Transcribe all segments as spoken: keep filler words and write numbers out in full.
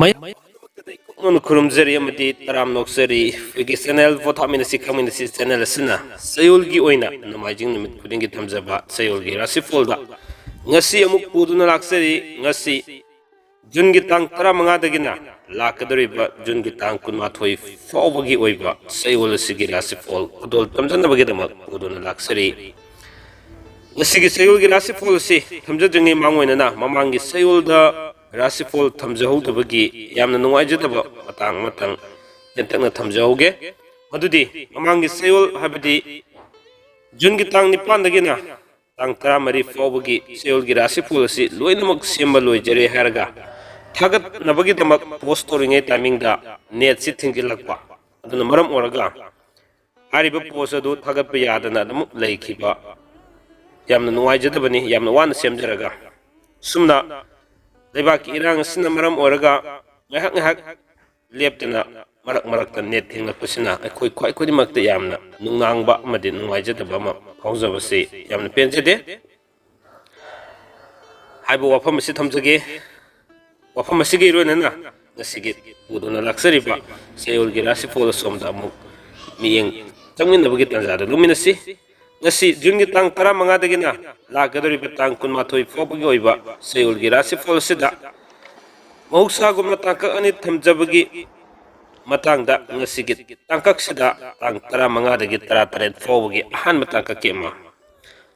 ꯃꯌꯥꯝ ꯄꯨꯝꯅꯃꯛꯇ ꯏꯀꯨꯞꯅꯅ ꯈꯨꯔꯨꯝꯖꯔꯤ ꯑꯃꯗꯤ ꯇꯔꯥꯝ ꯅꯣꯛꯆꯔꯤ꯫ ꯑꯩꯈꯣꯏꯒꯤ ꯆꯦꯅꯦꯜ ꯄꯣꯊꯥꯃꯤꯟꯅꯁꯤ ꯈꯪꯃꯤꯟꯅꯁꯤ ꯆꯦꯅꯦꯜ ꯑꯁꯤꯅ ꯆꯌꯣꯜꯒꯤ ꯑꯣꯏꯅ ꯅꯣꯡꯃꯥꯏꯖꯤꯡ ꯅꯨꯃꯤꯠ ꯈꯨꯗꯤꯡꯒꯤ ꯊꯝꯖꯕ ꯆꯌꯣꯜꯒꯤ ꯔꯥꯁꯤꯐꯣꯜꯗ ꯉꯁꯤ ꯑꯃꯨꯛ ꯄꯨꯗꯨꯅ ꯂꯥꯛꯆꯔꯤ꯫ ꯉꯁꯤ ꯖꯨꯟꯒꯤ ꯇꯥꯡ ꯇꯔꯥꯃꯉꯥꯗꯒꯤꯅ ꯂꯥꯛꯀꯗꯧꯔꯤꯕ ꯖꯨꯟꯒꯤ ꯇꯥꯡ ꯀꯨꯟꯃꯥꯊꯣꯏ ꯐꯥꯎꯕꯒꯤ ꯑꯣꯏꯕ ꯆꯌꯣꯜ ꯑꯁꯤꯒꯤ ꯔꯥꯁꯤꯐꯣꯜ ꯈꯨꯗꯣꯜ ꯇꯝꯖꯅꯕꯒꯤꯗꯃꯛ ꯄꯨꯗꯨꯅ ꯂꯥꯛꯆꯔꯤ꯫ ꯉꯁꯤꯒꯤ ꯆꯌꯣꯜꯒꯤ ꯔꯥꯁꯤꯐꯣꯜ ꯑꯁꯤ ꯊꯝꯖꯗ꯭ꯔꯤꯉꯩ ꯃꯥꯡꯑꯣꯏꯅꯅ ꯃꯃꯥꯡꯒꯤ ꯆꯌꯣꯜꯗ ꯔꯥꯁꯤꯐꯣꯜ ꯊꯝꯖꯍꯧꯗꯕꯒꯤ ꯌꯥꯝꯅ ꯅꯨꯡꯉꯥꯏꯖꯗꯕ ꯃꯇꯥꯡ ꯑꯃꯇꯪ ꯇꯦꯟꯇꯛꯅ ꯊꯝꯖꯍꯧꯒꯦ꯫ ꯃꯗꯨꯗꯤ ꯃꯃꯥꯡꯒꯤ ꯆꯌꯣꯜ, ꯍꯥꯏꯕꯗꯤ ꯖꯨꯟꯒꯤ ꯇꯥꯡ ꯅꯤꯄꯥꯟꯗꯒꯤꯅ ꯇꯥꯡ ꯇꯔꯥꯃꯔꯤ ꯐꯥꯎꯕꯒꯤ ꯆꯌꯣꯜꯒꯤ ꯔꯥꯁꯤꯐꯣꯜ ꯑꯁꯤ ꯂꯣꯏꯅꯃꯛ ꯁꯦꯝꯕ ꯂꯣꯏꯖꯔꯦ ꯍꯥꯏꯔꯒ ꯊꯥꯒꯠꯅꯕꯒꯤꯗꯃꯛ ꯄꯣꯁ ꯇꯧꯔꯤꯉꯩ ꯇꯥꯏꯃꯤꯡꯗ ꯅꯦꯠꯁꯤ ꯊꯤꯡꯖꯤꯜꯂꯛꯄ ꯑꯗꯨꯅ ꯃꯔꯝ ꯑꯣꯏꯔꯒ ꯍꯥꯏꯔꯤꯕ ꯄꯣꯁ ꯑꯗꯨ ꯊꯥꯒꯠꯄ ꯌꯥꯗꯅ ꯑꯗꯨꯃꯛ ꯂꯩꯈꯤꯕ ꯌꯥꯝꯅ ꯅꯨꯡꯉꯥꯏꯖꯗꯕꯅꯤ꯫ ꯌꯥꯝꯅ ꯋꯥꯅ ꯁꯦꯝꯖꯔꯒ ꯁꯨꯝꯅ ꯂꯩꯕꯥꯛꯀꯤ ꯏꯔꯥꯡ ꯑꯁꯤꯅ ꯃꯔꯝ ꯑꯣꯏꯔꯒ ꯉꯥꯏꯍꯥꯛ ꯉꯥꯏꯍꯥꯛ ꯂꯦꯞꯇꯅ ꯃꯔꯛ ꯃꯔꯛꯇ ꯅꯦꯠ ꯊꯦꯡꯂꯛꯄꯁꯤꯅ ꯑꯩꯈꯣꯏ ꯈ꯭ꯋꯥꯏ ꯈꯨꯗꯤꯡꯃꯛꯇ ꯌꯥꯝꯅ ꯅꯨꯡꯅꯥꯡꯕ ꯑꯃꯗꯤ ꯅꯨꯡꯉꯥꯏꯖꯗꯕ ꯑꯃ ꯐꯥꯎꯖꯕꯁꯤ ꯌꯥꯝꯅ ꯄꯦꯟꯖꯗꯦ꯫ ꯍꯥꯏꯕ ꯋꯥꯐꯝ ꯑꯁꯤ ꯊꯝꯖꯒꯦ꯫ ꯋꯥꯐꯝ ꯑꯁꯤꯒ ꯏꯔꯣꯏꯅꯅ ꯉꯁꯤꯒꯤ ꯄꯨꯗꯨꯅ ꯂꯥꯛꯆꯔꯤꯕ ꯆꯌꯣꯜꯒꯤ ꯔꯥꯁꯤꯐꯣꯜ ꯑꯁꯣꯝꯗ ꯑꯃꯨꯛ ꯃꯤꯠꯌꯦꯡ ꯆꯪꯃꯤꯟꯅꯕꯒꯤ ꯇꯥꯟꯖꯥꯗ ꯂꯧꯃꯤꯟꯅꯁꯤ꯫ ꯉꯁꯤ ꯖꯨꯟꯒꯤ ꯇꯥꯡ ꯇꯔꯥꯃꯉꯥꯗꯒꯤꯅ ꯂꯥꯛꯀꯗꯧꯔꯤꯕ ꯇꯥꯡ ꯀꯨꯟꯃꯥꯊꯣꯏ ꯐꯥꯎꯕꯒꯤ ꯑꯣꯏꯕ ꯆꯌꯣꯜꯒꯤ ꯔꯥꯁꯤꯐꯣꯜ ꯑꯁꯤꯗ ꯃꯍꯧꯁꯥꯒꯨꯝꯅ ꯇꯥꯡꯀꯛ ꯑꯅꯤ ꯊꯝꯖꯕꯒꯤ ꯃꯇꯥꯡꯗ ꯉꯁꯤꯒꯤ ꯇꯥꯡꯀꯛꯁꯤꯗ ꯇꯥꯡ ꯇꯔꯥꯃꯉꯥꯗꯒꯤ ꯇꯔꯥꯇꯔꯦꯠ ꯐꯥꯎꯕꯒꯤ ꯑꯍꯥꯟꯕ ꯇꯥꯡꯀꯛꯀꯤ ꯑꯃ,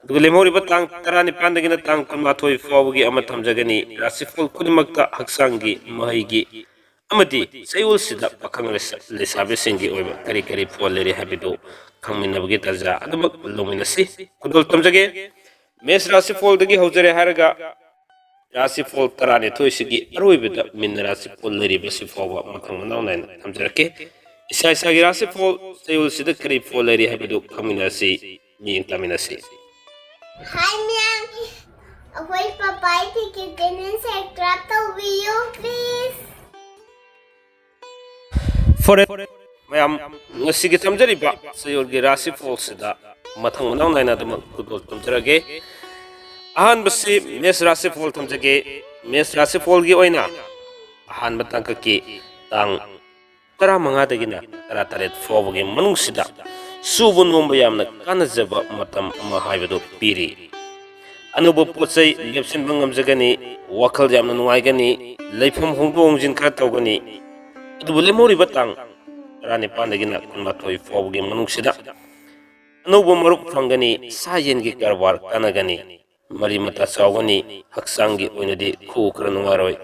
ꯑꯗꯨꯒ ꯂꯦꯝꯍꯧꯔꯤꯕ ꯇꯥꯡ ꯇꯔꯥꯅꯤꯄꯥꯟꯗꯒꯤꯅ ꯇꯥꯡ ꯀꯨꯟꯃꯥꯊꯣꯏ ꯐꯥꯎꯕꯒꯤ ꯑꯃ ꯊꯝꯖꯒꯅꯤ꯫ ꯔꯥꯁꯤꯐꯣꯜ ꯈꯨꯗꯤꯡꯃꯛꯇ ꯍꯛꯆꯥꯡꯒꯤ, ꯃꯍꯩꯒꯤ ꯑꯃꯗꯤ ꯆꯌꯣꯜꯁꯤꯗ ꯄꯥꯈꯪ ꯂꯩꯁꯥ-, ꯂꯩꯁꯥꯕꯤꯁꯤꯡꯒꯤ ꯑꯣꯏꯕ ꯀꯔꯤ ꯀꯔꯤ ꯐꯣꯜ ꯂꯩꯔꯤ ꯍꯥꯏꯕꯗꯨ ꯈꯪꯃꯤꯟꯅꯕꯒꯤ ꯇꯥꯟꯖꯥ ꯑꯗꯨꯃꯛ ꯂꯧꯃꯤꯟꯅꯁꯤ꯫ ꯈꯨꯗꯣꯜ ꯇꯝꯖꯒꯦ꯫ ꯃꯦꯁ ꯔꯥꯁꯤꯐꯣꯜꯗꯒꯤ ꯍꯧꯖꯔꯦ ꯍꯥꯏꯔꯒ ꯔꯥꯁꯤꯐꯣꯜ ꯇꯔꯥꯅꯤꯊꯣꯏꯁꯤꯒꯤ ꯑꯔꯣꯏꯕꯗ ꯃꯤꯟꯅ ꯔꯥꯁꯤꯐꯣꯜ ꯂꯩꯔꯤꯕꯁꯤ ꯐꯥꯎꯕ ꯃꯊꯪ ꯃꯅꯥꯎ ꯅꯥꯏꯅ ꯊꯝꯖꯔꯛꯀꯦ꯫ ꯏꯁꯥ ꯏꯁꯥꯒꯤ ꯔꯥꯁꯤꯐꯣꯜ ꯆꯌꯣꯜꯁꯤꯗ ꯀꯔꯤ ꯐꯣꯜ ꯂꯩꯔꯤ ꯍꯥꯏꯕꯗꯨ ꯈꯪꯃꯤꯟꯅꯁꯤ, ꯃꯤꯠꯌꯦꯡ ꯇꯥꯃꯤꯟꯅꯁꯤ꯫ ꯍꯥꯏ ꯃꯌꯥꯝ, ꯑꯩꯈꯣꯏ ꯄꯄꯥꯏ ꯇꯤꯀꯦꯠ ꯆꯦꯅꯦꯜ ꯁꯕꯁꯀ꯭ꯔꯥꯏꯕ ꯇꯧꯕꯤꯌꯨ, ꯄ꯭ꯂꯤꯖ꯫ ꯐꯣꯔꯦ ꯃꯌꯥꯝ, ꯉꯁꯤꯒꯤ ꯊꯝꯖꯔꯤꯕ ꯆꯌꯣꯜꯒꯤ ꯔꯥꯁꯤꯐꯣꯜꯁꯤꯗ ꯃꯊꯪ ꯃꯅꯥꯎ ꯅꯥꯏꯅ ꯑꯗꯨꯃꯛ ꯈꯨꯗꯣꯜ ꯇꯝꯖꯔꯒꯦ꯫ ꯑꯍꯥꯟꯕꯁꯤ ꯃꯦꯁ ꯔꯥꯁꯤꯐꯣꯜ ꯊꯝꯖꯒꯦ꯫ ꯃꯦꯁ ꯔꯥꯁꯤꯐꯣꯜꯒꯤ ꯑꯣꯏꯅ ꯑꯍꯥꯟꯕ ꯇꯥꯡꯀꯛꯀꯤ ꯇꯥꯡ ꯇꯔꯥꯃꯉꯥꯗꯒꯤꯅ ꯇꯔꯥꯇꯔꯦꯠ ꯐꯥꯎꯕꯒꯤ ꯃꯅꯨꯡꯁꯤꯗ ꯁꯨꯕ ꯅꯣꯝꯕ ꯌꯥꯝꯅ ꯀꯥꯟꯅꯖꯕ ꯃꯇꯝ ꯑꯃ ꯍꯥꯏꯕꯗꯨ ꯄꯤꯔꯤ꯫ ꯑꯅꯧꯕ ꯄꯣꯠ ꯆꯩ ꯂꯦꯞꯁꯤꯟꯕ ꯉꯝꯖꯒꯅꯤ, ꯋꯥꯈꯜ ꯌꯥꯝꯅ ꯅꯨꯡꯉꯥꯏꯒꯅꯤ, ꯂꯩꯐꯝ ꯍꯣꯡꯗꯣꯛ ꯍꯣꯡꯖꯤꯟ ꯈꯔ ꯇꯧꯒꯅꯤ꯫ ꯑꯗꯨꯕꯨ ꯂꯦꯝꯍꯧꯔꯤꯕ ꯇꯥꯡ ꯇꯔꯥꯅꯤꯄꯥꯟꯗꯒꯤꯅ ꯀꯨꯟꯃꯥꯊꯣꯏ ꯐꯥꯎꯕꯒꯤ ꯃꯅꯨꯡꯁꯤꯗ ꯑꯅꯧꯕ ꯃꯔꯨꯞ ꯐꯪꯒꯅꯤ, ꯁꯥ ꯌꯦꯟꯒꯤ ꯀꯔꯕꯥꯔ ꯀꯥꯟꯅꯒꯅꯤ, ꯃꯔꯤ ꯃꯇꯥ ꯆꯥꯎꯒꯅꯤ, ꯍꯛꯆꯥꯡꯒꯤ ꯑꯣꯏꯅꯗꯤ ꯈꯨꯎ ꯈꯔ ꯅꯨꯡꯉꯥꯏꯔꯣꯏ꯫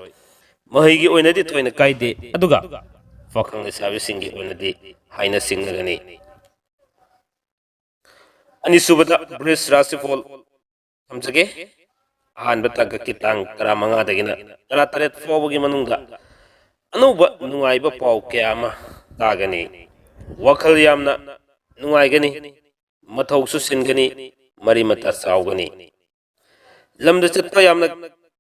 ꯃꯍꯩꯒꯤ ꯑꯣꯏꯅꯗꯤ ꯊꯣꯏꯅ ꯀꯥꯏꯗꯦ, ꯑꯗꯨꯒ ꯄꯥꯈꯪ ꯂꯩꯁꯥꯕꯤꯁꯤꯡꯒꯤ ꯑꯣꯏꯅꯗꯤ ꯍꯥꯏꯅ ꯁꯤꯡꯅꯒꯅꯤ꯫ ꯑꯅꯤꯁꯨꯕꯗ ꯕ꯭ꯔꯤꯖ ꯔꯥꯁꯤꯐꯣꯜ ꯊꯝꯖꯒꯦ꯫ ꯑꯍꯥꯟꯕ ꯇꯥꯡꯀꯛꯀꯤ ꯇꯥꯡ ꯇꯔꯥꯃꯉꯥꯗꯒꯤꯅ ꯇꯔꯥꯇꯔꯦꯠ ꯐꯥꯎꯕꯒꯤ ꯃꯅꯨꯡꯗ ꯑꯅꯧꯕ ꯅꯨꯡꯉꯥꯏꯕ ꯄꯥꯎ ꯀꯌꯥ ꯑꯃ ꯇꯥꯒꯅꯤ꯫ ꯋꯥꯈꯜ ꯌꯥꯝꯅ ꯅꯨꯡꯉꯥꯏꯒꯅꯤ, ꯃꯊꯧꯁꯨ ꯁꯤꯟꯒꯅꯤ, ꯃꯔꯤ ꯃꯇꯥ ꯆꯥꯎꯒꯅꯤ꯫ ꯂꯝꯗ ꯆꯠꯄ ꯌꯥꯝꯅ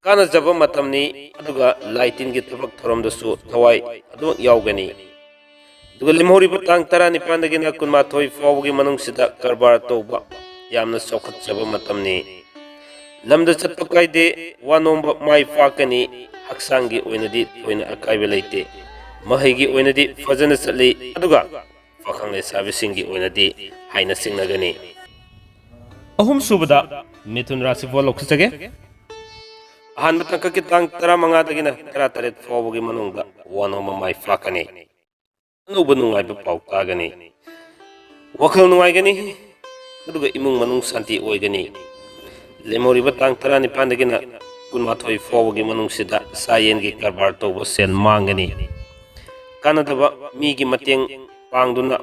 ꯀꯥꯟꯅꯖꯕ ꯃꯇꯝꯅꯤ, ꯑꯗꯨꯒ ꯂꯥꯏ ꯇꯤꯟꯒꯤ ꯊꯕꯛ ꯊꯧꯔꯝꯗꯁꯨ ꯊꯋꯥꯏ ꯑꯗꯨꯃꯛ ꯌꯥꯎꯒꯅꯤ꯫ ꯑꯗꯨꯒ ꯂꯦꯝꯍꯧꯔꯤꯕ ꯇꯥꯡ ꯇꯔꯥꯅꯤꯄꯥꯟꯗꯒꯤꯅ ꯀꯨꯟꯃꯥꯊꯣꯏ ꯐꯥꯎꯕꯒꯤ ꯃꯅꯨꯡꯁꯤꯗ ꯀꯔꯕꯥꯔ ꯇꯧꯕ ꯌꯥꯝꯅ ꯆꯥꯎꯈꯠꯆꯕ ꯃꯇꯝꯅꯤ꯫ ꯂꯝꯗ ꯆꯠꯄ ꯀꯥꯏꯗꯦ, ꯋꯥ ꯅꯣꯝꯕ ꯃꯥꯏ ꯄꯥꯛꯀꯅꯤ, ꯍꯛꯆꯥꯡꯒꯤ ꯑꯣꯏꯅꯗꯤ ꯊꯣꯏꯅ ꯑꯀꯥꯏꯕ ꯂꯩꯇꯦ, ꯃꯍꯩꯒꯤ ꯑꯣꯏꯅꯗꯤ ꯐꯖꯅ ꯆꯠꯂꯤ, ꯑꯗꯨꯒ ꯄꯥꯈꯪ ꯂꯩꯁꯥꯕꯤꯁꯤꯡꯒꯤ ꯑꯣꯏꯅꯗꯤ ꯍꯥꯏꯅ ꯁꯤꯡꯅꯒꯅꯤ꯫ ꯑꯍꯨꯝꯁꯨꯕꯗ ꯃꯤꯊꯨꯟ ꯔꯥꯁꯤꯐꯣꯜ ꯂꯧꯈꯠꯆꯒꯦ꯫ ꯑꯍꯥꯟꯕ ꯇꯥꯡꯀꯛꯀꯤ ꯇꯥꯡ ꯇꯔꯥꯃꯉꯥꯗꯒꯤꯅ ꯇꯔꯥꯇꯔꯦꯠ ꯐꯥꯎꯕꯒꯤ ꯃꯅꯨꯡꯗ ꯋꯥ ꯅꯣꯝꯕ ꯃꯥꯏ ꯄꯥꯛꯀꯅꯤ꯫ ꯑꯅꯧꯕ ꯅꯨꯡꯉꯥꯏꯕ ꯄꯥꯎ ꯇꯥꯒꯅꯤ꯫ ꯋꯥꯈꯜ ꯅꯨꯡꯉꯥꯏꯒꯅꯤ, ꯑꯗꯨꯒ ꯏꯃꯨꯡ ꯃꯅꯨꯡ ꯁꯥꯟꯇꯤ ꯑꯣꯏꯒꯅꯤ꯫ ꯂꯦꯝꯍꯧꯔꯤꯕ ꯇꯥꯡ ꯇꯔꯥꯅꯤꯄꯥꯟꯗꯒꯤꯅ ꯀꯨꯟꯃꯥꯊꯣꯏ ꯐꯥꯎꯕꯒꯤ ꯃꯅꯨꯡꯁꯤꯗ ꯁꯥ ꯌꯦꯟꯒꯤ ꯀꯔꯕꯥꯔ ꯇꯧꯕ ꯁꯦꯜ ꯃꯥꯡꯒꯅꯤ꯫ ꯀꯥꯟꯅꯗꯕ ꯃꯤꯒꯤ ꯃꯇꯦꯡ ꯄꯥꯡꯗꯨꯅ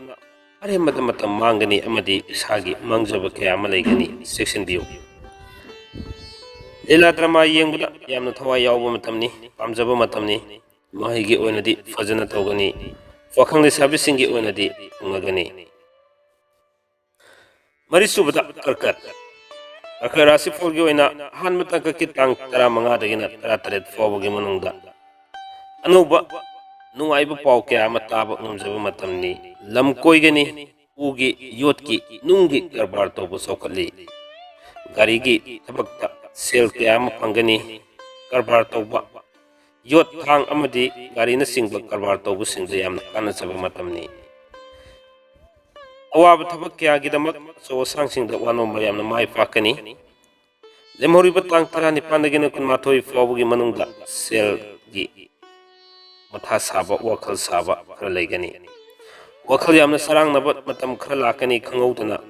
ꯑꯔꯦꯝꯕꯗ ꯃꯇꯝ ꯃꯥꯡꯒꯅꯤ ꯑꯃꯗꯤ ꯏꯁꯥꯒꯤ ꯃꯥꯡꯖꯕ ꯀꯌꯥ ꯑꯃ ꯂꯩꯒꯅꯤ꯫ ꯆꯦꯛꯁꯤꯟꯕꯤꯌꯨ꯫ ꯂꯤꯂꯥ ꯗ꯭ꯔꯃꯥ ꯌꯦꯡꯕꯗ ꯌꯥꯝꯅ ꯊꯋꯥꯏ ꯌꯥꯎꯕ ꯃꯇꯝꯅꯤ, ꯄꯥꯝꯖꯕ ꯃꯇꯝꯅꯤ꯫ ꯃꯍꯩꯒꯤ ꯑꯣꯏꯅꯗꯤ ꯐꯖꯅ ꯇꯧꯒꯅꯤ꯫ ꯄꯥꯈꯪ ꯂꯩꯁꯥꯕꯤꯁꯤꯡꯒꯤ ꯑꯣꯏꯅꯗꯤ ꯐꯪꯂꯒꯅꯤ꯫ ꯃꯔꯤꯁꯨꯕꯗ ꯀꯔꯀꯠ꯫ ꯀꯔꯀꯠ ꯔꯥꯁꯤꯐꯣꯜꯒꯤ ꯑꯣꯏꯅ ꯑꯍꯥꯟꯕ ꯇꯥꯡꯀꯛꯀꯤ ꯇꯥꯡ ꯇꯔꯥꯃꯉꯥꯗꯒꯤꯅ ꯇꯔꯥꯇꯔꯦꯠ ꯐꯥꯎꯕꯒꯤ ꯃꯅꯨꯡꯗ ꯑꯅꯧꯕ ꯅꯨꯡꯉꯥꯏꯕ ꯄꯥꯎ ꯀꯌꯥ ꯑꯃ ꯇꯥꯕ ꯉꯝꯖꯕ ꯃꯇꯝꯅꯤ꯫ ꯂꯝ ꯀꯣꯏꯒꯅꯤ, ꯎꯒꯤ, ꯌꯣꯠꯀꯤ, ꯅꯨꯡꯒꯤ ꯀꯔꯕꯥꯔ ꯇꯧꯕ ꯆꯥꯎꯈꯠꯂꯤ꯫ ꯒꯥꯔꯤꯒꯤ ꯊꯕꯛꯇ ꯁꯦꯜ ꯀꯌꯥ ꯑꯃ ꯐꯪꯒꯅꯤ꯫ ꯀꯔꯕꯥꯔ ꯇꯧꯕ ꯌꯣꯠ ꯊꯥꯡ ꯑꯃꯗꯤ ꯒꯥꯔꯤꯅꯆꯤꯡꯕ ꯀꯔꯕꯥꯔ ꯇꯧꯕꯁꯤꯡꯗ ꯌꯥꯝꯅ ꯀꯥꯟꯅꯖꯕ ꯃꯇꯝꯅꯤ꯫ ꯑꯋꯥꯕ ꯊꯕꯛ ꯀꯌꯥꯒꯤꯗꯃꯛ ꯑꯆꯧ ꯑꯁꯥꯡꯁꯤꯡꯗ ꯋꯥ ꯅꯣꯝꯕ ꯌꯥꯝꯅ ꯃꯥꯏ ꯄꯥꯛꯀꯅꯤ꯫ ꯂꯦꯝꯍꯧꯔꯤꯕ ꯇꯥꯡ ꯇꯔꯥꯅꯤꯄꯥꯟꯗꯒꯤꯅ ꯀꯨꯟꯃꯥꯊꯣꯏ ꯐꯥꯎꯕꯒꯤ ꯃꯅꯨꯡꯗ ꯁꯦꯜꯒꯤ ꯃꯊꯥ ꯁꯥꯕ, ꯋꯥꯈꯜ ꯁꯥꯕ ꯈꯔ ꯂꯩꯒꯅꯤ꯫ ꯋꯥꯈꯜ ꯌꯥꯝꯅ ꯆꯔꯥꯡꯅꯕ ꯃꯇꯝ ꯈꯔ ꯂꯥꯛꯀꯅꯤ, ꯈꯪꯍꯧꯗꯅ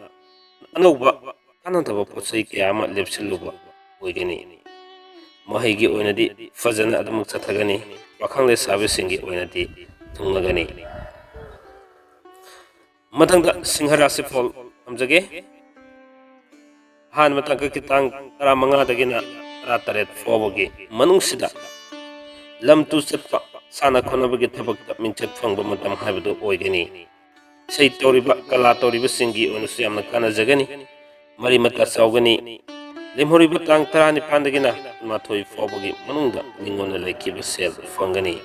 ꯑꯅꯧꯕ ꯀꯥꯟꯅꯗꯕ ꯄꯣꯠ ꯆꯩ ꯀꯌꯥ ꯑꯃ ꯂꯦꯞꯁꯤꯜꯂꯨꯕ ꯑꯣꯏꯒꯅꯤ꯫ ꯃꯍꯩꯒꯤ ꯑꯣꯏꯅꯗꯤ ꯐꯖꯅ ꯑꯗꯨꯃꯛ ꯆꯠꯊꯒꯅꯤ꯫ ꯄꯥꯈꯪ ꯂꯩꯁꯥꯕꯤꯁꯤꯡꯒꯤ ꯑꯣꯏꯅꯗꯤ ꯊꯨꯡꯂꯒꯅꯤ꯫ ꯃꯊꯪꯗ ꯁꯤꯡꯍ ꯔꯥꯁꯤꯐꯣꯜ ꯊꯝꯖꯒꯦ꯫ ꯑꯍꯥꯟꯕ ꯇꯥꯡꯀꯛꯀꯤ ꯇꯥꯡ ꯇꯔꯥꯃꯉꯥꯗꯒꯤꯅ ꯇꯔꯥꯇꯔꯦꯠ ꯐꯥꯎꯕꯒꯤ ꯃꯅꯨꯡꯁꯤꯗ ꯂꯝ ꯇꯨ ꯆꯠꯄ, ꯁꯥꯟꯅ ꯈꯣꯠꯅꯕꯒꯤ ꯊꯕꯛꯇ ꯃꯤꯡꯆꯠ ꯐꯪꯕ ꯃꯇꯝ ꯍꯥꯏꯕꯗꯨ ꯑꯣꯏꯒꯅꯤ꯫ ꯏꯁꯩ ꯇꯧꯔꯤꯕ, ꯀꯂꯥ ꯇꯧꯔꯤꯕꯁꯤꯡꯒꯤ ꯑꯣꯏꯅꯁꯨ ꯌꯥꯝꯅ ꯀꯥꯟꯅꯖꯒꯅꯤ꯫ ꯃꯔꯤ ꯃꯇꯥ ꯆꯥꯎꯒꯅꯤ꯫ ꯂꯦꯝꯍꯧꯔꯤꯕ ꯇꯥꯡ ꯇꯔꯥꯅꯤꯄꯥꯟꯗꯒꯤꯅ ꯀꯨꯟꯃꯥꯊꯣꯏ ꯐꯥꯎꯕꯒꯤ ꯃꯅꯨꯡꯗ ꯅꯤꯡꯉꯣꯟꯅ ꯂꯩꯈꯤꯕ ꯁꯦꯜ ꯐꯪꯒꯅꯤ꯫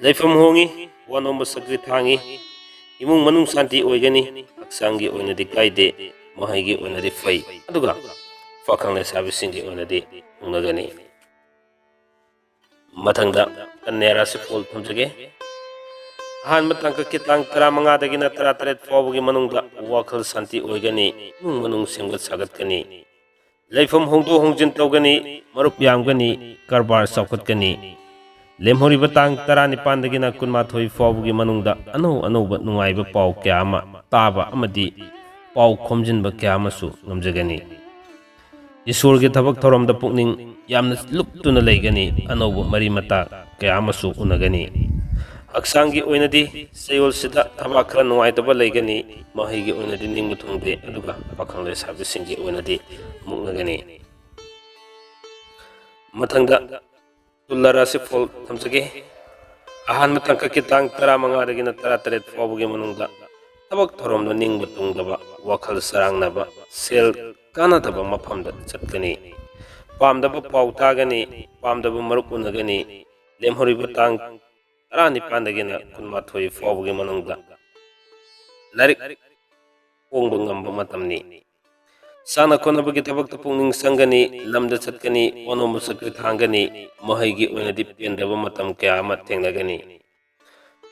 ꯂꯩꯐꯝ ꯍꯣꯡꯉꯤ, ꯋꯥ ꯅꯣꯝꯕ ꯁꯛꯇꯤ ꯊꯥꯡꯉꯤ, ꯏꯃꯨꯡ ꯃꯅꯨꯡ ꯁꯥꯟꯇꯤ ꯑꯣꯏꯒꯅꯤ, ꯍꯛꯆꯥꯡꯒꯤ ꯑꯣꯏꯅꯗꯤ ꯀꯥꯏꯗꯦ, ꯃꯍꯩꯒꯤ ꯑꯣꯏꯅꯗꯤ ꯐꯩ, ꯑꯗꯨꯒ ꯄꯥꯈꯪ ꯂꯩꯁꯥꯕꯤꯁꯤꯡꯒꯤ ꯑꯣꯏꯅꯗꯤ ꯍꯣꯡꯅꯒꯅꯤ꯫ ꯃꯊꯪꯗ ꯀꯟꯌꯥ ꯔꯥꯁꯤꯐꯣꯜ ꯊꯝꯖꯒꯦ꯫ ꯑꯍꯥꯟꯕ ꯇꯥꯡꯀꯛꯀꯤ ꯇꯥꯡ ꯇꯔꯥꯃꯉꯥꯗꯒꯤꯅ ꯇꯔꯥꯇꯔꯦꯠ ꯐꯥꯎꯕꯒꯤ ꯃꯅꯨꯡꯗ ꯋꯥꯈꯜ ꯁꯥꯟꯇꯤ ꯑꯣꯏꯒꯅꯤ, ꯏꯃꯨꯡ ꯃꯅꯨꯡ ꯁꯦꯝꯒꯠ ꯁꯥꯒꯠꯀꯅꯤ, ꯂꯩꯐꯝ ꯍꯣꯡꯗꯣꯛ ꯍꯣꯡꯖꯤꯟ ꯇꯧꯒꯅꯤ, ꯃꯔꯨꯞ ꯌꯥꯝꯒꯅꯤ, ꯀꯔꯕꯥꯔ ꯆꯥꯎꯈꯠꯀꯅꯤ꯫ ꯂꯦꯝꯍꯧꯔꯤꯕ ꯇꯥꯡ ꯇꯔꯥꯅꯤꯄꯥꯟꯗꯒꯤꯅ ꯀꯨꯟꯃꯥꯊꯣꯏ ꯐꯥꯎꯕꯒꯤ ꯃꯅꯨꯡꯗ ꯑꯅꯧ ꯑꯅꯧꯕ ꯅꯨꯡꯉꯥꯏꯕ ꯄꯥꯎ ꯀꯌꯥ ꯑꯃ ꯇꯥꯕ ꯑꯃꯗꯤ ꯄꯥꯎ ꯈꯣꯝꯖꯤꯟꯕ ꯀꯌꯥ ꯑꯃꯁꯨ ꯉꯝꯖꯒꯅꯤ꯫ ꯏꯁꯣꯔꯒꯤ ꯊꯕꯛ ꯊꯧꯔꯝꯗ ꯄꯨꯛꯅꯤꯡ ꯌꯥꯝꯅ ꯂꯨꯞꯇꯨꯅ ꯂꯩꯒꯅꯤ꯫ ꯑꯅꯧꯕ ꯃꯔꯤ ꯃꯇꯥ ꯀꯌꯥ ꯑꯃꯁꯨ ꯎꯅꯒꯅꯤ꯫ ꯍꯛꯆꯥꯡꯒꯤ ꯑꯣꯏꯅꯗꯤ ꯆꯌꯣꯜꯁꯤꯗ ꯊꯕꯥꯛ ꯈꯔ ꯅꯨꯡꯉꯥꯏꯇꯕ ꯂꯩꯒꯅꯤ꯫ ꯃꯍꯩꯒꯤ ꯑꯣꯏꯅꯗꯤ ꯅꯤꯡꯕ ꯊꯨꯡꯗꯦ, ꯑꯗꯨꯒ ꯄꯥꯈꯪ ꯂꯩꯁꯥꯕꯤꯁꯤꯡꯒꯤ ꯑꯣꯏꯅꯗꯤ ꯃꯨꯛꯅꯒꯅꯤ꯫ ꯃꯊꯪꯗ ꯇꯨꯂꯥ ꯔꯥꯁꯤꯐꯣꯜ ꯊꯝꯖꯒꯦ꯫ ꯑꯍꯥꯟꯕ ꯇꯥꯡꯀꯛꯀꯤ ꯇꯥꯡ ꯇꯔꯥꯃꯉꯥꯗꯒꯤꯅ ꯇꯔꯥꯇꯔꯦꯠ ꯐꯥꯎꯕꯒꯤ ꯃꯅꯨꯡꯗ ꯊꯕꯛ ꯊꯧꯔꯝꯗ ꯅꯤꯡꯕ ꯊꯨꯡꯗꯕ, ꯋꯥꯈꯜ ꯆꯔꯥꯡꯅꯕ, ꯁꯦꯜ ꯀꯥꯟꯅꯗꯕ ꯃꯐꯝꯗ ꯆꯠꯀꯅꯤ꯫ ꯄꯥꯝꯗꯕ ꯄꯥꯎ ꯇꯥꯒꯅꯤ, ꯄꯥꯝꯗꯕ ꯃꯔꯨꯞ ꯎꯅꯒꯅꯤ꯫ ꯂꯦꯝꯍꯧꯔꯤꯕ ꯇꯥꯡ ꯇꯔꯥꯅꯤꯄꯥꯟꯗꯒꯤꯅ ꯀꯨꯟꯃꯥꯊꯣꯏ ꯐꯥꯎꯕꯒꯤ ꯃꯅꯨꯡꯗ ꯂꯥꯏꯔꯤꯛ ꯐꯣꯡꯕ ꯉꯝꯕ ꯃꯇꯝꯅꯤ꯫ ꯁꯥꯟꯅ ꯈꯣꯠꯅꯕꯒꯤ ꯊꯕꯛꯇ ꯄꯨꯛꯅꯤꯡ ꯆꯪꯒꯅꯤ, ꯂꯝꯗ ꯆꯠꯀꯅꯤ, ꯋꯥꯅꯣꯝꯕ ꯆꯠꯄ ꯊꯥꯡꯒꯅꯤ, ꯃꯍꯩꯒꯤ ꯑꯣꯏꯅꯗꯤ ꯄꯦꯟꯗꯕ ꯃꯇꯝ ꯀꯌꯥ ꯑꯃ ꯊꯦꯡꯅꯒꯅꯤ꯫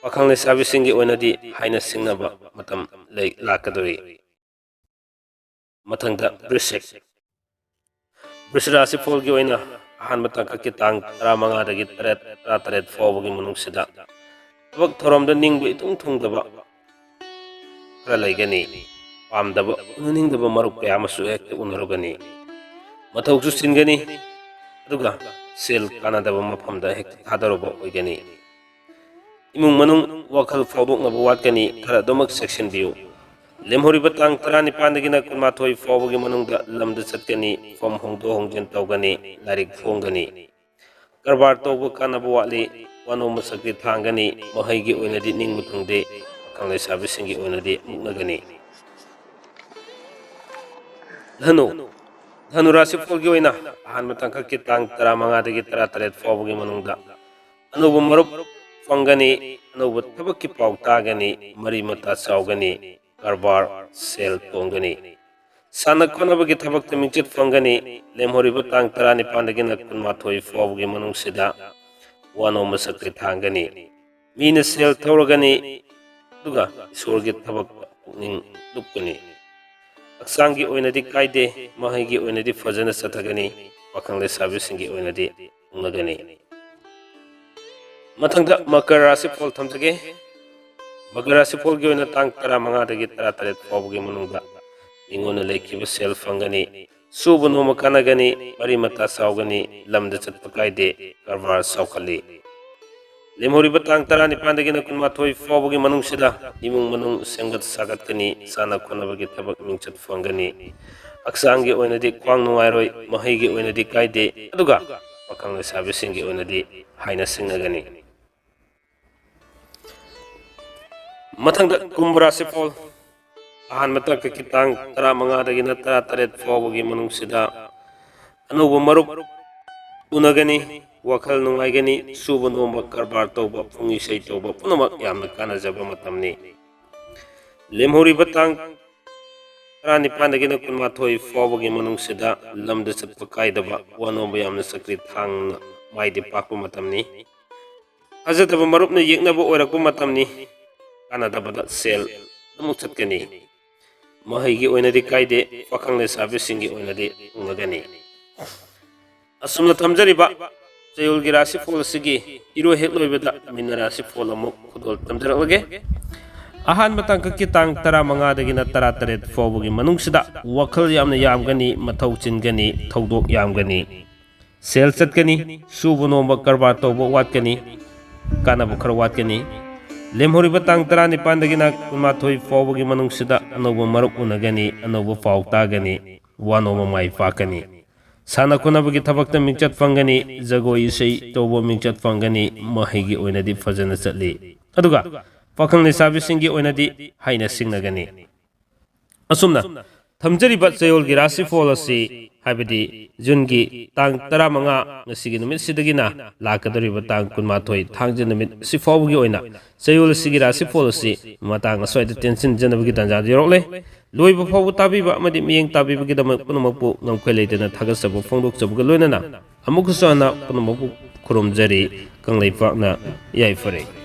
ꯄꯥꯈꯪ ꯂꯩꯁꯥꯕꯤꯁꯤꯡꯒꯤ ꯑꯣꯏꯅꯗꯤ ꯍꯥꯏꯅ ꯁꯤꯡꯅꯕ ꯃꯇꯝ ꯂꯩ ꯂꯥꯛꯀꯗꯧꯔꯤ꯫ ꯃꯊꯪꯗ ꯕ꯭ꯔꯤꯁꯤꯛ꯫ ꯕ꯭ꯔꯤꯁꯤꯛ ꯔꯥꯁꯤꯐꯣꯜꯒꯤ ꯑꯣꯏꯅ ꯑꯍꯥꯟꯕ ꯇꯥꯡꯀꯛꯀꯤ ꯇꯥꯡ ꯇꯔꯥꯃꯉꯥꯗꯒꯤ ꯇꯔꯦꯠ, ꯇꯔꯥꯇꯔꯦꯠ ꯐꯥꯎꯕꯒꯤ ꯃꯅꯨꯡꯁꯤꯗ ꯊꯕꯛ ꯊꯧꯔꯝꯗ ꯅꯤꯡꯕ ꯏꯊꯨꯡ ꯊꯨꯡꯗꯕ ꯈꯔ ꯂꯩꯒꯅꯤ꯫ ꯄꯥꯝꯗꯕ, ꯎꯅꯅꯤꯡꯗꯕ ꯃꯔꯨꯞ ꯀꯌꯥ ꯑꯃꯁꯨ ꯍꯦꯛꯇ ꯎꯅꯔꯨꯒꯅꯤ꯫ ꯃꯊꯧꯁꯨ ꯆꯤꯟꯒꯅꯤ, ꯑꯗꯨꯒ ꯁꯦꯜ ꯀꯥꯟꯅꯗꯕ ꯃꯐꯝꯗ ꯍꯦꯛꯇ ꯊꯥꯗꯔꯨꯕ ꯑꯣꯏꯒꯅꯤ꯫ ꯏꯃꯨꯡ ꯃꯅꯨꯡ ꯋꯥꯈꯜ ꯐꯥꯎꯗꯣꯛꯅꯕ ꯋꯥꯠꯀꯅꯤ, ꯈꯔ ꯑꯗꯨꯃꯛ ꯆꯦꯛꯁꯤꯟꯕꯤꯌꯨ꯫ ꯂꯦꯝꯍꯧꯔꯤꯕ ꯇꯥꯡ ꯇꯔꯥꯅꯤꯄꯥꯟꯗꯒꯤꯅ ꯀꯨꯟꯃꯥꯊꯣꯏ ꯐꯥꯎꯕꯒꯤ ꯃꯅꯨꯡꯗ ꯂꯝꯗ ꯆꯠꯀꯅꯤ, ꯐꯝ ꯍꯣꯡꯗꯣꯛ ꯍꯣꯡꯖꯤꯟ ꯇꯧꯒꯅꯤ, ꯂꯥꯏꯔꯤꯛ ꯐꯣꯡꯒꯅꯤ꯫ ꯀꯔꯕꯥꯔ ꯇꯧꯕ ꯀꯥꯟꯅꯕ ꯋꯥꯠꯂꯤ, ꯋꯥꯅꯣꯝꯕ ꯆꯠꯄ ꯊꯥꯡꯒꯅꯤ, ꯃꯍꯩꯒꯤ ꯑꯣꯏꯅꯗꯤ ꯅꯤꯡꯕ ꯊꯨꯡꯗꯦ, ꯄꯥꯈꯪ ꯂꯩꯁꯥꯕꯤꯁꯤꯡꯒꯤ ꯑꯣꯏꯅꯗꯤ ꯃꯨꯛꯅꯒꯅꯤ꯫ ꯙꯅꯨ꯫ ꯙꯅꯨ ꯔꯥꯁꯤꯐꯣꯜꯒꯤ ꯑꯣꯏꯅ ꯑꯍꯥꯟꯕ ꯇꯥꯡꯀꯛꯀꯤ ꯇꯥꯡ ꯇꯔꯥꯃꯉꯥꯗꯒꯤ ꯇꯔꯥꯇꯔꯦꯠ ꯐꯥꯎꯕꯒꯤ ꯃꯅꯨꯡꯗ ꯑꯅꯧꯕ ꯃꯔꯨꯞ ꯐꯪꯒꯅꯤ, ꯑꯅꯧꯕ ꯊꯕꯛꯀꯤ ꯄꯥꯎ ꯇꯥꯒꯅꯤ, ꯃꯔꯤ ꯃꯇꯥ ꯆꯥꯎꯒꯅꯤ, ꯀꯔꯕꯥꯔ ꯁꯦꯜ ꯇꯣꯡꯒꯅꯤ꯫ ꯁꯥꯟꯅ ꯈꯣꯠꯅꯕꯒꯤ ꯊꯕꯛꯇ ꯃꯤꯡꯆꯠ ꯐꯪꯒꯅꯤ꯫ ꯂꯦꯝꯍꯧꯔꯤꯕ ꯇꯥꯡ ꯇꯔꯥꯅꯤꯄꯥꯟꯗꯒꯤꯅ ꯀꯨꯟꯃꯥꯊꯣꯏ ꯐꯥꯎꯕꯒꯤ ꯃꯅꯨꯡꯁꯤꯗ ꯋꯥꯅꯣꯝꯕ ꯆꯠꯄ ꯊꯥꯡꯒꯅꯤ꯫ ꯃꯤꯅ ꯁꯦꯜ ꯊꯧꯔꯒꯅꯤ, ꯑꯗꯨꯒ ꯏꯁꯣꯔꯒꯤ ꯊꯕꯛꯇ ꯄꯨꯛꯅꯤꯡ ꯂꯨꯞꯀꯅꯤ꯫ ꯍꯛꯆꯥꯡꯒꯤ ꯑꯣꯏꯅꯗꯤ ꯀꯥꯏꯗꯦ, ꯃꯍꯩꯒꯤ ꯑꯣꯏꯅꯗꯤ ꯐꯖꯅ ꯆꯠꯊꯒꯅꯤ, ꯄꯥꯈꯪ ꯂꯩꯁꯥꯕꯤꯁꯤꯡꯒꯤ ꯑꯣꯏꯅꯗꯤ ꯎꯅꯒꯅꯤ꯫ ꯃꯊꯪꯗ ꯃꯀꯔ ꯔꯥꯁꯤꯐꯣꯜ ꯊꯝꯖꯒꯦ꯫ ꯃꯀꯔ ꯔꯥꯁꯤꯐꯣꯜꯒꯤ ꯑꯣꯏꯅ ꯇꯥꯡ ꯇꯔꯥꯃꯉꯥꯗꯒꯤ ꯇꯔꯥꯇꯔꯦꯠ ꯐꯥꯎꯕꯒꯤ ꯃꯅꯨꯡꯗ ꯃꯤꯉꯣꯟꯗ ꯂꯩꯈꯤꯕ ꯁꯦꯜ ꯐꯪꯒꯅꯤ, ꯁꯨꯕ ꯅꯣꯝꯕ ꯀꯥꯟꯅꯒꯅꯤ, ꯃꯔꯤ ꯃꯇꯥ ꯆꯥꯎꯒꯅꯤ, ꯂꯝꯗ ꯆꯠꯄ ꯀꯥꯏꯗꯦ, ꯀꯔꯕꯥꯔ ꯆꯥꯎꯈꯠꯂꯤ꯫ ꯂꯦꯝꯍꯧꯔꯤꯕ ꯇꯥꯡ ꯇꯔꯥꯅꯤꯄꯥꯟꯗꯒꯤꯅ ꯀꯨꯟꯃꯥꯊꯣꯏ ꯐꯥꯎꯕꯒꯤ ꯃꯅꯨꯡꯁꯤꯗ ꯏꯃꯨꯡ ꯃꯅꯨꯡ ꯁꯦꯝꯒꯠ ꯁꯥꯒꯠꯀꯅꯤ, ꯁꯥꯟꯅ ꯈꯣꯠꯅꯕꯒꯤ ꯊꯕꯛ ꯃꯤꯡꯆꯠ ꯐꯪꯒꯅꯤ, ꯍꯛꯆꯥꯡꯒꯤ ꯑꯣꯏꯅꯗꯤ ꯈ꯭ꯋꯥꯡ ꯅꯨꯡꯉꯥꯏꯔꯣꯏ, ꯃꯍꯩꯒꯤ ꯑꯣꯏꯅꯗꯤ ꯀꯥꯏꯗꯦ, ꯑꯗꯨꯒ ꯄꯥꯈꯪ ꯂꯩꯁꯥꯕꯤꯁꯤꯡꯒꯤ ꯑꯣꯏꯅꯗꯤ ꯍꯥꯏꯅ ꯁꯤꯡꯅꯒꯅꯤ꯫ ꯃꯊꯪꯗ ꯀꯨꯝꯚ ꯔꯥꯁꯤꯐꯣꯜ꯫ ꯑꯍꯥꯟꯕ ꯇꯥꯡꯀꯛꯀꯤ ꯇꯥꯡ ꯇꯔꯥꯃꯉꯥꯗꯒꯤꯅ ꯇꯔꯥꯇꯔꯦꯠ ꯐꯥꯎꯕꯒꯤ ꯃꯅꯨꯡꯁꯤꯗ ꯑꯅꯧꯕ ꯃꯔꯨꯞ ꯎꯅꯒꯅꯤ, ꯋꯥꯈꯜ ꯅꯨꯡꯉꯥꯏꯒꯅꯤ, ꯁꯨꯕ ꯅꯣꯝꯕ, ꯀꯔꯕꯥꯔ ꯇꯧꯕ, ꯄꯨꯡ ꯏꯁꯩ ꯇꯧꯕ ꯄꯨꯝꯅꯃꯛ ꯌꯥꯝꯅ ꯀꯥꯟꯅꯖꯕ ꯃꯇꯝꯅꯤ꯫ ꯂꯦꯝꯍꯧꯔꯤꯕ ꯇꯥꯡ ꯇꯔꯥꯅꯤꯄꯥꯟꯗꯒꯤꯅ ꯀꯨꯟꯃꯥꯊꯣꯏ ꯐꯥꯎꯕꯒꯤ ꯃꯅꯨꯡꯁꯤꯗ ꯂꯝꯗ ꯆꯠꯄ ꯀꯥꯏꯗꯕ, ꯋꯥ ꯅꯣꯝꯕ ꯌꯥꯝꯅ ꯆꯀ꯭ꯔꯤ ꯊꯥꯡꯅ ꯃꯥꯏꯗꯤ ꯄꯥꯛꯄ ꯃꯇꯝꯅꯤ꯫ ꯊꯥꯖꯗꯕ ꯃꯔꯨꯞꯅ ꯌꯦꯛꯅꯕ ꯑꯣꯏꯔꯛꯄ ꯃꯇꯝꯅꯤ꯫ ꯀꯥꯟꯅꯗꯕꯗ ꯁꯦꯜ ꯑꯃꯨꯛ ꯆꯠꯀꯅꯤ꯫ ꯃꯍꯩꯒꯤ ꯑꯣꯏꯅꯗꯤ ꯀꯥꯏꯗꯦ, ꯄꯥꯈꯪ ꯂꯩꯁꯥꯕꯤꯁꯤꯡꯒꯤ ꯑꯣꯏꯅꯗꯤ ꯎꯅꯒꯅꯤ꯫ ꯑꯁꯨꯝꯅ ꯊꯝꯖꯔꯤꯕ ꯆꯌꯣꯜꯒꯤ ꯔꯥꯁꯤꯐꯣꯜ ꯑꯁꯤꯒꯤ ꯏꯔꯣꯏ ꯍꯦꯛ ꯂꯣꯏꯕꯗ ꯃꯤꯅ ꯔꯥꯁꯤꯐꯣꯜ ꯑꯃꯨꯛ ꯈꯨꯗꯣꯜ ꯇꯝꯖꯔꯛꯂꯒꯦ꯫ ꯑꯍꯥꯟꯕ ꯇꯥꯡꯀꯛꯀꯤ ꯇꯥꯡ ꯇꯔꯥꯃꯉꯥꯗꯒꯤꯅ ꯇꯔꯥꯇꯔꯦꯠ ꯐꯥꯎꯕꯒꯤ ꯃꯅꯨꯡꯁꯤꯗ ꯋꯥꯈꯜ ꯌꯥꯝꯅ ꯌꯥꯝꯒꯅꯤ, ꯃꯊꯧ ꯆꯤꯟꯒꯅꯤ, ꯊꯧꯗꯣꯛ ꯌꯥꯝꯒꯅꯤ, ꯁꯦꯜ ꯆꯠꯀꯅꯤ, ꯁꯨꯕ ꯅꯣꯝꯕ ꯀꯔꯕꯥꯔ ꯇꯧꯕ ꯋꯥꯠꯀꯅꯤ, ꯀꯥꯟꯅꯕ ꯈꯔ ꯋꯥꯠꯀꯅꯤ꯫ ꯂꯦꯝꯍꯧꯔꯤꯕ ꯇꯥꯡ ꯇꯔꯥꯅꯤꯄꯥꯟꯗꯒꯤꯅ ꯀꯨꯟꯃꯥꯊꯣꯏ ꯐꯥꯎꯕꯒꯤ ꯃꯅꯨꯡꯁꯤꯗ ꯑꯅꯧꯕ ꯃꯔꯨꯞ ꯎꯅꯒꯅꯤ, ꯑꯅꯧꯕ ꯄꯥꯎ ꯇꯥꯒꯅꯤ, ꯋꯥ ꯅꯣꯝꯕ ꯃꯥꯏ ꯄꯥꯛꯀꯅꯤ꯫ ꯁꯥꯟꯅ ꯈꯣꯠꯅꯕꯒꯤ ꯊꯕꯛꯇ ꯃꯤꯡꯆꯠ ꯐꯪꯒꯅꯤ, ꯖꯒꯣꯏ ꯏꯁꯩ ꯇꯧꯕ ꯃꯤꯡꯆꯠ ꯐꯪꯒꯅꯤ, ꯃꯍꯩꯒꯤ ꯑꯣꯏꯅꯗꯤ ꯐꯖꯅ ꯆꯠꯂꯤ꯫ ꯑꯗꯨꯒ ꯄꯥꯈꯪ ꯂꯩꯁꯥꯕꯤꯁꯤꯡꯒꯤ ꯑꯣꯏꯅꯗꯤ ꯍꯥꯏꯅ ꯁꯤꯡꯅꯒꯅꯤ꯫ ꯑꯁꯨꯝꯅ ꯊꯝꯖꯔꯤꯕ ꯆꯌꯣꯜꯒꯤ ꯔꯥꯁꯤꯐꯣꯜ ꯑꯁꯤ, ꯍꯥꯏꯕꯗꯤ ꯖꯨꯟꯒꯤ ꯇꯥꯡ ꯇꯔꯥꯃꯉꯥ, ꯉꯁꯤꯒꯤ ꯅꯨꯃꯤꯠꯁꯤꯗꯒꯤꯅ ꯂꯥꯛꯀꯗꯧꯔꯤꯕ ꯇꯥꯡ ꯀꯨꯟꯃꯥꯊꯣꯏ, ꯊꯥꯡꯖ ꯅꯨꯃꯤꯠ ꯑꯁꯤ ꯐꯥꯎꯕꯒꯤ ꯑꯣꯏꯅ ꯆꯌꯣꯜ ꯑꯁꯤꯒꯤ ꯔꯥꯁꯤꯐꯣꯜ ꯑꯁꯤ ꯃꯇꯥꯡ ꯑꯁ꯭ꯋꯥꯏꯗ ꯇꯦꯟꯁꯤꯟꯖꯅꯕꯒꯤ ꯇꯥꯟꯖꯥꯗꯨ ꯌꯧꯔꯛꯂꯦ꯫ ꯂꯣꯏꯕ ꯐꯥꯎꯕ ꯇꯥꯕꯤꯕ ꯑꯃꯗꯤ ꯃꯤꯠꯌꯦꯡ ꯇꯥꯕꯤꯕꯒꯤꯗꯃꯛ ꯄꯨꯝꯅꯃꯛꯄꯨ ꯉꯝꯈꯩ ꯂꯩꯇꯅ ꯊꯥꯒꯠꯆꯕ ꯐꯣꯡꯗꯣꯛꯆꯕꯒ ꯂꯣꯏꯅꯅ, ꯑꯃꯨꯛꯀꯁꯨ ꯍꯟꯅ ꯄꯨꯝꯅꯃꯛꯄꯨ ꯈꯨꯔꯨꯝꯖꯔꯤ꯫ ꯀꯪꯂꯩꯄꯥꯛꯅ ꯌꯥꯏꯐꯔꯦ꯫